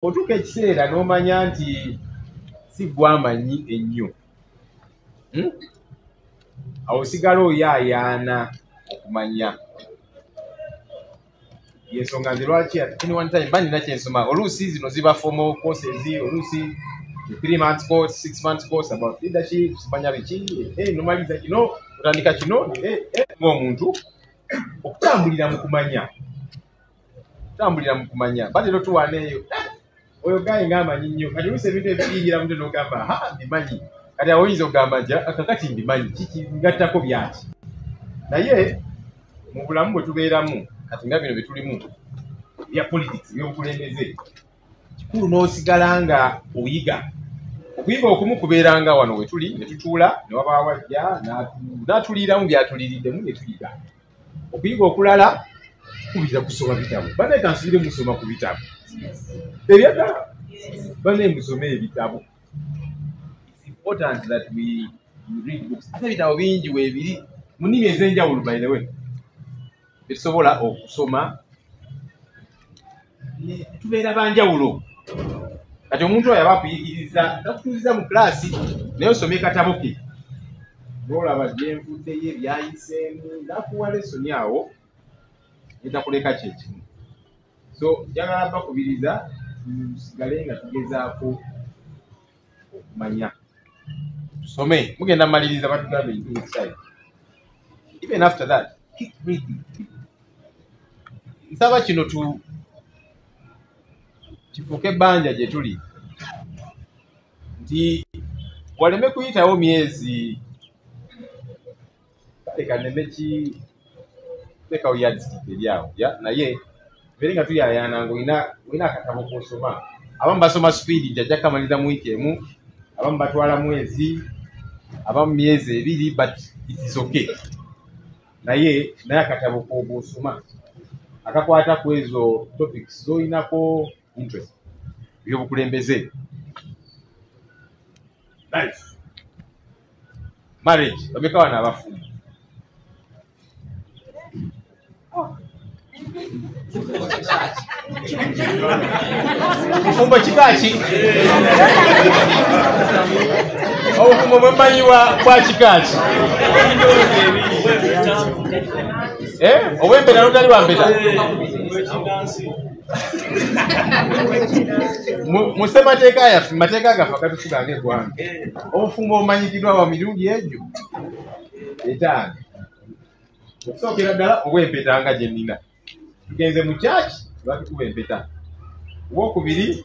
Otuuka ekiseera n'omanya nti si gwamanyi ennyo, Awo osigala oyaayaana okumanya. Yensonga nze lwaki at any one time mba nina kyensoma. Oluusi zino ziba formal courses, oluusi 3 months course, 6 months course about leadership, simanya biki, nomaliriza kino, otandika kino, ng'omuntu okutambulira mu kumanya, okutambulira mu kumanya. Batera otuwaana eyo, oyo gaye ng'amanyi nnyo. Kati oluusi ebintu ebiyingira mutwe n'ogamba, "Ha, mbimanyi." Kati awo oyinza okugamba nti, "Ah, kakati mbimanyi, kiki ngattako byaki?" Naye mu bulamu bwe tubeeramu kati, nga bino bye tulimu bya politics, ebyobukulembeze, kikulu n'osigala nga oyiga. Okuyiga okumu kubeera nga wano we tuli ne tutuula ne wabaawo ajja n'atuliiramu byatuliiriddemu ne tuyiga. Okuyiga okulala kubira kusoma bitabo. Bannaye, kansubire musoma ku bitabo ebyaddala. Bannaye, musome ebitabo. It's important that we read books. Ate ebitabo bingi weebiri mu nnimi ez'enjawulo, by the way, byetusobola okusoma ne tubeera banjawulo. Kati omuntu oyo aba akuyigiriza, takutuuziza mu kulaasi, naye osomye katabo ke n'olaba gyenvuddeyo, ebyayiseemu, nakuwa lesson awo netakuleka kyekimu. So njagala bakubiriza tusigale nga tugezaako okumanya, tusome. Mugenda maliriza, batugambe in 2 weeks time. Even after that, keep reading. Nsaba kino tu kifuuke ebbanja gye tuli nti waleme kuyitawo myezi, kale kaneme ki teekawo yardstick eri awo ya, naye tubeere nga tuyayaana nga olina akatabo k'osoma. Abamu basoma speed nti ajja kukamaliriza mu wiiki emu, abamu batwala mwezi, abamu myezi 2, but it is okay. Naye akatabo k'oba osoma akakwata ku ezo topics z'olinako interest, ebyobukulembeze, life, marriage. Bameka wano abafumbo? Bufumbo kika ki? Obufumbo bwemanyiwa bwa kika ki? Eh, obwempeta notali bwampeta mu ssemateeka yaffe, mu mateeka gaffe agatufuga ng'eggwanga, obufumbo obumanyikiddwa wa mirundi egyo 5. Okusookera ddala, obwempeta nga gye nnina, tugenze mu kyaki, batukuba empeta. Obwokubiri,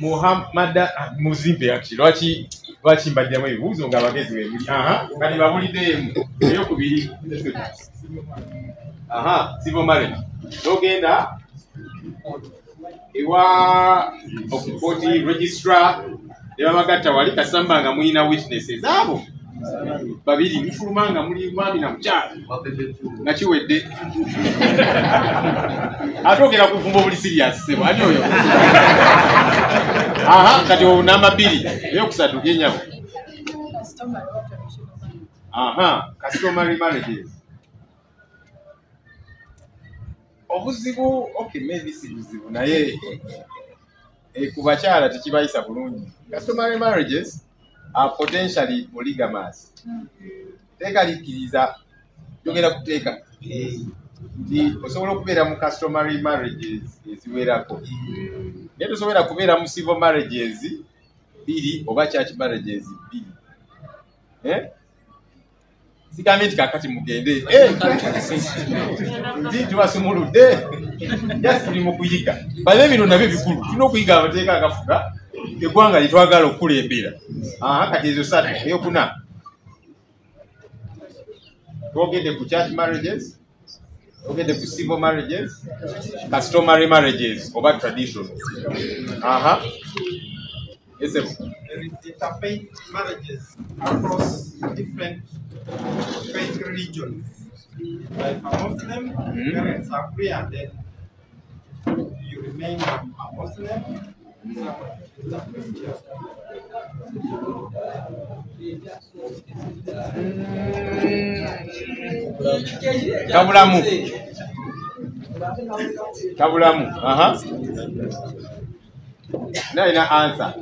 Muhammad muzimpe. Actually, lwaki mbajjamu ebibuuzo nga abagezi wemuli? Aha, kati babuliddeemu eyokubiri. Aha, civil marriage, n'ogenda ewa okukooti registrar ne babagatta wali, kasamba nga mulina witnesses abo babiri, mufuluma nga muli mwami na mukyala, nga kiwedde. Ate ogera ku bufumbo buli serious, sebo, ani oyo? Aha, kati owo namba 2. Eyokusatu yenyabo. Customary or traditional marriage. Aha, customary marriages. Obuzibu, okay, maybe si buzibu, naye ku bakyala tekibayisa bulungi. Customary marriages are potentially polygamous. Teeka likkiriza, njogera ku teeka nti osobola okubeera mu customary marriages eziwerako, naye tosobola kubeera mu civil marriages bbiri oba church marriages bbiri. Eh? Sigambye nti kakati mugende, nti tubasumuludde, just tuli mu kuyiga. Bale bino nabyo bikulu, tulina okuyiga amateeka agafuga eggwanga lye twagala okukulembera. Aha, kati ezo satu. Eyokuna, twogedde ku church marriages, twogedde ku civil marriages, customary marriages oba traditional. Aha, esebo. There is interfaith marriages across different faith religions. Like a Muslim, parents agree and then you remain a Muslim, someone is a Christian. Kabulamu. Tabulamu. Aha. Naye alina answer.